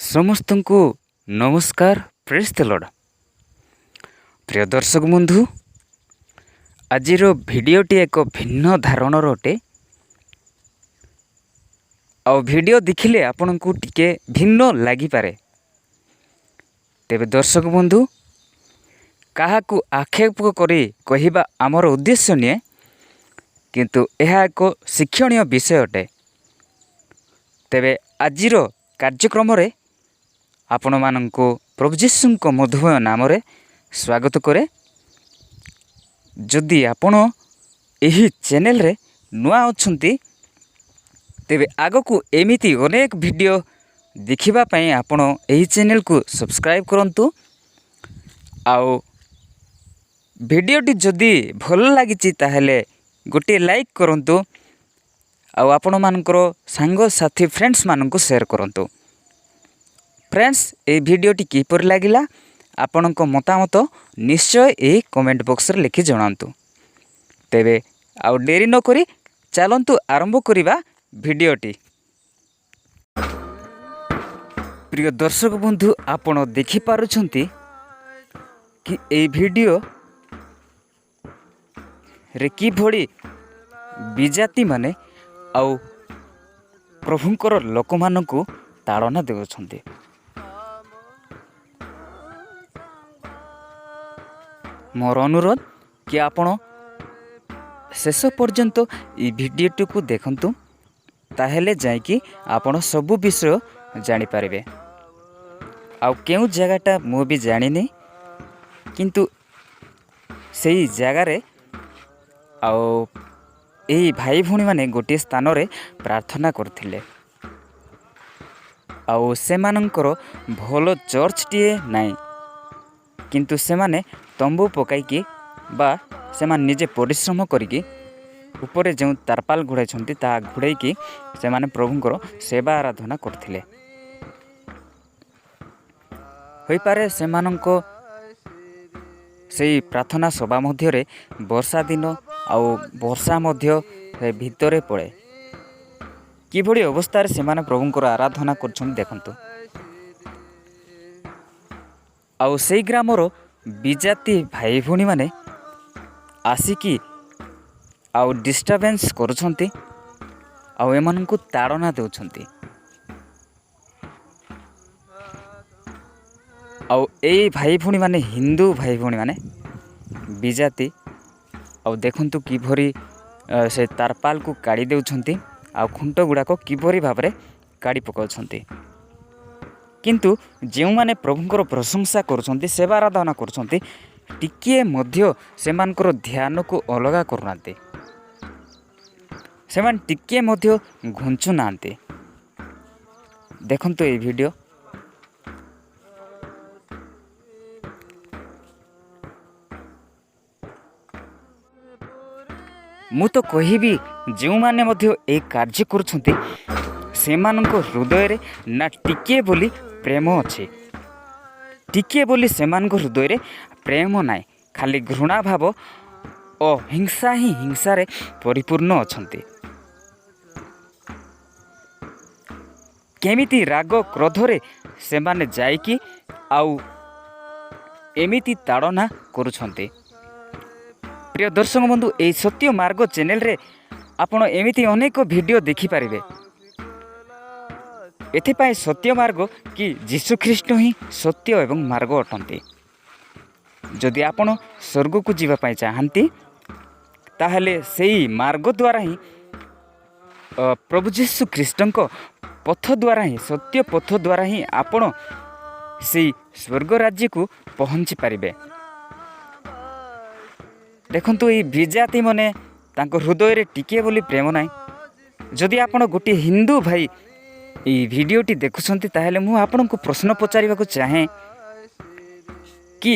ସମସ୍ତଙ୍କୁ ନମସ୍କାର, ପ୍ରେସ୍ ଦ ଲର୍ଡ଼। ପ୍ରିୟ ଦର୍ଶକ ବନ୍ଧୁ, ଆଜିର ଭିଡ଼ିଓଟି ଏକ ଭିନ୍ନ ଧାରଣର ଅଟେ ଆଉ ଭିଡ଼ିଓ ଦେଖିଲେ ଆପଣଙ୍କୁ ଟିକେ ଭିନ୍ନ ଲାଗିପାରେ। ତେବେ ଦର୍ଶକ ବନ୍ଧୁ, କାହାକୁ ଆକ୍ଷେପ କରି କହିବା ଆମର ଉଦ୍ଦେଶ୍ୟ ନୁହେଁ, କିନ୍ତୁ ଏହା ଏକ ଶିକ୍ଷଣୀୟ ବିଷୟ ଅଟେ। ତେବେ ଆଜିର କାର୍ଯ୍ୟକ୍ରମରେ ଆପଣମାନଙ୍କୁ ପ୍ରଭୁ ଯୀଶୁଙ୍କ ମଧୁମୟ ନାମରେ ସ୍ୱାଗତ କରେ। ଯଦି ଆପଣ ଏହି ଚ୍ୟାନେଲରେ ନୂଆ ଅଛନ୍ତି, ତେବେ ଆଗକୁ ଏମିତି ଅନେକ ଭିଡ଼ିଓ ଦେଖିବା ପାଇଁ ଆପଣ ଏହି ଚ୍ୟାନେଲକୁ ସବସ୍କ୍ରାଇବ୍ କରନ୍ତୁ। ଆଉ ଭିଡ଼ିଓଟି ଯଦି ଭଲ ଲାଗିଛି, ତାହେଲେ ଗୋଟିଏ ଲାଇକ୍ କରନ୍ତୁ ଆଉ ଆପଣମାନଙ୍କର ସାଙ୍ଗସାଥି, ଫ୍ରେଣ୍ଡସ୍ମାନଙ୍କୁ ସେୟାର କରନ୍ତୁ। ଫ୍ରେଣ୍ଡସ୍, ଏହି ଭିଡ଼ିଓଟି କିପରି ଲାଗିଲା, ଆପଣଙ୍କ ମତାମତ ନିଶ୍ଚୟ ଏହି କମେଣ୍ଟ ବକ୍ସରେ ଲେଖି ଜଣାନ୍ତୁ। ତେବେ ଆଉ ଡେରି ନକରି ଚାଲନ୍ତୁ ଆରମ୍ଭ କରିବା ଭିଡ଼ିଓଟି। ପ୍ରିୟ ଦର୍ଶକ ବନ୍ଧୁ, ଆପଣ ଦେଖିପାରୁଛନ୍ତି କି ଏଇ ଭିଡ଼ିଓ ରେ କିଭଳି ବିଜାତିମାନେ ଆଉ ପ୍ରଭୁଙ୍କର ଲୋକମାନଙ୍କୁ ତାଡ଼ନା ଦେଉଛନ୍ତି। ମୋର ଅନୁରୋଧ କି ଆପଣ ଶେଷ ପର୍ଯ୍ୟନ୍ତ ଏଇ ଭିଡ଼ିଓଟିକୁ ଦେଖନ୍ତୁ, ତାହେଲେ ଯାଇକି ଆପଣ ସବୁ ବିଷୟ ଜାଣିପାରିବେ। ଆଉ କେଉଁ ଜାଗାଟା ମୁଁ ବି ଜାଣିନି, କିନ୍ତୁ ସେଇ ଜାଗାରେ ଆଉ ଏହି ଭାଇ ଭଉଣୀମାନେ ଗୋଟିଏ ସ୍ଥାନରେ ପ୍ରାର୍ଥନା କରୁଥିଲେ। ଆଉ ସେମାନଙ୍କର ଭଲ ଚର୍ଚ୍ଚଟିଏ ନାହିଁ, କିନ୍ତୁ ସେମାନେ ତମ୍ବୁ ପକାଇକି ବା ସେମାନେ ନିଜେ ପରିଶ୍ରମ କରିକି ଉପରେ ଯେଉଁ ତାରପାଲ ଘୋଡ଼ାଇଛନ୍ତି, ତାହା ଘୋଡ଼େଇକି ସେମାନେ ପ୍ରଭୁଙ୍କର ସେବା ଆରାଧନା କରୁଥିଲେ। ହୋଇପାରେ ସେମାନଙ୍କ ସେଇ ପ୍ରାର୍ଥନା ସଭା ମଧ୍ୟରେ ବର୍ଷା ଦିନ ଆଉ ବର୍ଷା ମଧ୍ୟ ଭିତରେ ପଡ଼େ। କିଭଳି ଅବସ୍ଥାରେ ସେମାନେ ପ୍ରଭୁଙ୍କର ଆରାଧନା କରୁଛନ୍ତି ଦେଖନ୍ତୁ। ଆଉ ସେଇ ଗ୍ରାମର ବିଜାତି ଭାଇ ଭଉଣୀମାନେ ଆସିକି ଆଉ ଡିଷ୍ଟର୍ବାନ୍ସ କରୁଛନ୍ତି ଆଉ ଏମାନଙ୍କୁ ତାଡ଼ନା ଦେଉଛନ୍ତି। ଆଉ ଏଇ ଭାଇ ଭଉଣୀମାନେ ହିନ୍ଦୁ ଭାଇ ଭଉଣୀମାନେ ବିଜାତି। ଆଉ ଦେଖନ୍ତୁ କିଭଳି ସେ ତାରପାଲକୁ କାଢ଼ି ଦେଉଛନ୍ତି ଆଉ ଖୁଣ୍ଟ ଗୁଡ଼ାକ କିପରି ଭାବରେ କାଢ଼ି ପକାଉଛନ୍ତି। କିନ୍ତୁ ଯେଉଁମାନେ ପ୍ରଭୁଙ୍କର ପ୍ରଶଂସା କରୁଛନ୍ତି, ସେବା ଆରାଧନା କରୁଛନ୍ତି, ଟିକିଏ ମଧ୍ୟ ସେମାନଙ୍କର ଧ୍ୟାନକୁ ଅଲଗା କରୁନାହାନ୍ତି। ସେମାନେ ଟିକିଏ ମଧ୍ୟ ଘୁଞ୍ଚୁନାହାନ୍ତି। ଦେଖନ୍ତୁ ଏଇ ଭିଡ଼ିଓ। ମୁଁ ତ କହିବି, ଯେଉଁମାନେ ମଧ୍ୟ ଏହି କାର୍ଯ୍ୟ କରୁଛନ୍ତି, ସେମାନଙ୍କ ହୃଦୟରେ ନା ଟିକିଏ ବୋଲି ପ୍ରେମ ଅଛି, ଟିକିଏ ବୋଲି ସେମାନଙ୍କ ହୃଦୟରେ ପ୍ରେମ ନାହିଁ। ଖାଲି ଘୃଣା ଭାବ ଓ ହିଂସା ହିଁ ହିଂସାରେ ପରିପୂର୍ଣ୍ଣ ଅଛନ୍ତି। କେମିତି ରାଗ କ୍ରୋଧରେ ସେମାନେ ଯାଇକି ଆଉ ଏମିତି ତାଡ଼ନା କରୁଛନ୍ତି। ପ୍ରିୟ ଦର୍ଶକ ବନ୍ଧୁ, ଏହି ସତ୍ୟ ମାର୍ଗ ଚ୍ୟାନେଲରେ ଆପଣ ଏମିତି ଅନେକ ଭିଡ଼ିଓ ଦେଖିପାରିବେ। ଏଥିପାଇଁ ସତ୍ୟ ମାର୍ଗ କି ଯୀଶୁଖ୍ରୀଷ୍ଟ ହିଁ ସତ୍ୟ ଏବଂ ମାର୍ଗ ଅଟନ୍ତି। ଯଦି ଆପଣ ସ୍ୱର୍ଗକୁ ଯିବା ପାଇଁ ଚାହାନ୍ତି, ତାହେଲେ ସେଇ ମାର୍ଗ ଦ୍ୱାରା ହିଁ, ପ୍ରଭୁ ଯୀଶୁ ଖ୍ରୀଷ୍ଟଙ୍କ ପଥ ଦ୍ୱାରା ହିଁ, ସତ୍ୟ ପଥ ଦ୍ୱାରା ହିଁ ଆପଣ ସେଇ ସ୍ୱର୍ଗ ରାଜ୍ୟକୁ ପହଞ୍ଚି ପାରିବେ। ଦେଖନ୍ତୁ, ଏଇ ବିଜାତି ମାନେ, ତାଙ୍କ ହୃଦୟରେ ଟିକିଏ ବୋଲି ପ୍ରେମ ନାହିଁ। ଯଦି ଆପଣ ଗୋଟିଏ ହିନ୍ଦୁ ଭାଇ ଏଇ ଭିଡ଼ିଓଟି ଦେଖୁଛନ୍ତି, ତାହେଲେ ମୁଁ ଆପଣଙ୍କୁ ପ୍ରଶ୍ନ ପଚାରିବାକୁ ଚାହେଁ କି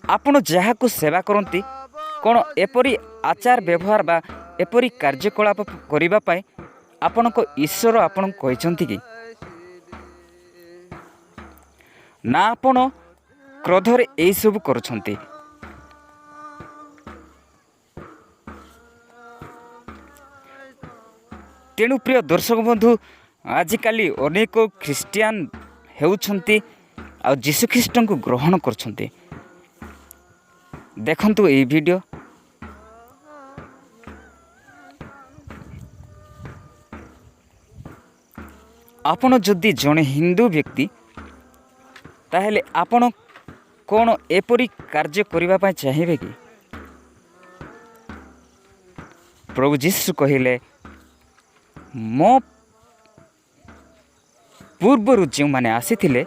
ଆପଣ ଯାହାକୁ ସେବା କରନ୍ତି, କ'ଣ ଏପରି ଆଚାର ବ୍ୟବହାର ବା ଏପରି କାର୍ଯ୍ୟକଳାପ କରିବା ପାଇଁ ଆପଣଙ୍କ ଈଶ୍ୱର ଆପଣଙ୍କୁ କହିଛନ୍ତି କି ନା ଆପଣ କ୍ରୋଧରେ ଏଇସବୁ କରୁଛନ୍ତି? ତେଣୁ ପ୍ରିୟ ଦର୍ଶକ ବନ୍ଧୁ, ଆଜିକାଲି ଅନେକ ଖ୍ରୀଷ୍ଟିଆନ ହେଉଛନ୍ତି ଆଉ ଯୀଶୁଖ୍ରୀଷ୍ଟଙ୍କୁ ଗ୍ରହଣ କରୁଛନ୍ତି। ଦେଖନ୍ତୁ ଏଇ ଭିଡ଼ିଓ। ଆପଣ ଯଦି ଜଣେ ହିନ୍ଦୁ ବ୍ୟକ୍ତି, ତାହେଲେ ଆପଣ କ'ଣ ଏପରି କାର୍ଯ୍ୟ କରିବା ପାଇଁ ଚାହିଁବେ କି? ପ୍ରଭୁ ଯୀଶୁ କହିଲେ, ମୋ ପୂର୍ବରୁ ଯେଉଁମାନେ ଆସିଥିଲେ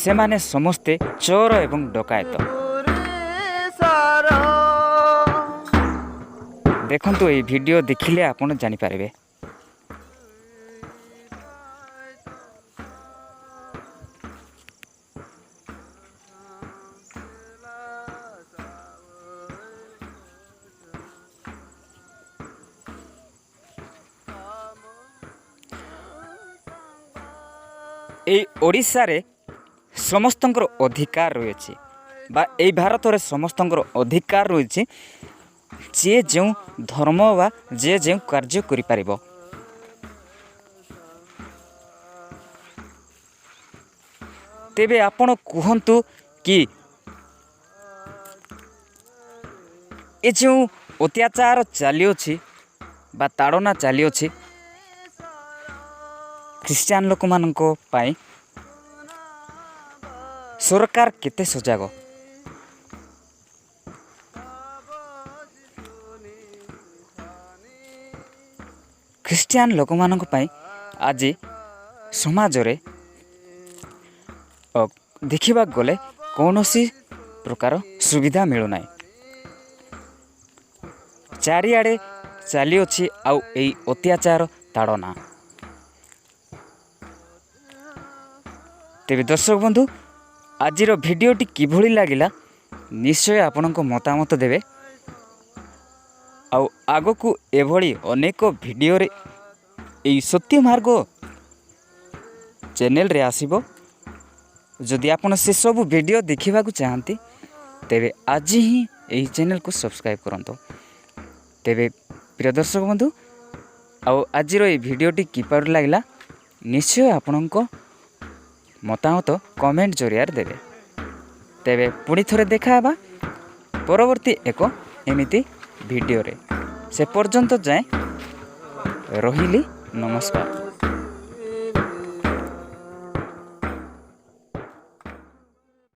ସେମାନେ ସମସ୍ତେ ଚୋର ଏବଂ ଡକାୟତ। ଦେଖନ୍ତୁ, ଏଇ ଭିଡ଼ିଓ ଦେଖିଲେ ଆପଣ ଜାଣିପାରିବେ। ଏଇ ଓଡ଼ିଶାରେ ସମସ୍ତଙ୍କର ଅଧିକାର ରହିଅଛି ବା ଏଇ ଭାରତରେ ସମସ୍ତଙ୍କର ଅଧିକାର ରହିଛି, ଯିଏ ଯେଉଁ ଧର୍ମ ବା ଯିଏ ଯେଉଁ କାର୍ଯ୍ୟ କରିପାରିବ। ତେବେ ଆପଣ କୁହନ୍ତୁ କି ଏ ଯେଉଁ ଅତ୍ୟାଚାର ଚାଲିଅଛି ବା ତାଡ଼ନା ଚାଲିଅଛି ଖ୍ରୀଷ୍ଟିଆନ ଲୋକମାନଙ୍କ ପାଇଁ, ସରକାର କେତେ ସଜାଗ? ଖ୍ରୀଷ୍ଟିଆନ ଲୋକମାନଙ୍କ ପାଇଁ ଆଜି ସମାଜରେ ଦେଖିବାକୁ ଗଲେ କୌଣସି ପ୍ରକାର ସୁବିଧା ମିଳୁନାହିଁ। ଚାରିଆଡ଼େ ଚାଲିଅଛି ଆଉ ଏଇ ଅତ୍ୟାଚାର, ତାଡ଼ନା। ତେବେ ଦର୍ଶକ ବନ୍ଧୁ, ଆଜିର ଭିଡ଼ିଓଟି କିଭଳି ଲାଗିଲା, ନିଶ୍ଚୟ ଆପଣଙ୍କ ମତାମତ ଦେବେ। ଆଉ ଆଗକୁ ଏଭଳି ଅନେକ ଭିଡ଼ିଓରେ ଏଇ ସତ୍ୟ ମାର୍ଗ ଚ୍ୟାନେଲରେ ଆସିବ। ଯଦି ଆପଣ ସେସବୁ ଭିଡ଼ିଓ ଦେଖିବାକୁ ଚାହାନ୍ତି, ତେବେ ଆଜି ହିଁ ଏହି ଚ୍ୟାନେଲକୁ ସବସ୍କ୍ରାଇବ୍ କରନ୍ତୁ। ତେବେ ପ୍ରିୟ ଦର୍ଶକ ବନ୍ଧୁ, ଆଉ ଆଜିର ଏଇ ଭିଡ଼ିଓଟି କିପରି ଲାଗିଲା, ନିଶ୍ଚୟ ଆପଣଙ୍କ ମତାମତ କମେଣ୍ଟ ଜରିଆରେ ଦେବେ। ତେବେ ପୁଣି ଥରେ ଦେଖା ହେବା ପରବର୍ତ୍ତୀ ଏକ ଏମିତି ଭିଡ଼ିଓରେ। ସେ ପର୍ଯ୍ୟନ୍ତ ଯାଏଁ ରହିଲି, ନମସ୍କାର।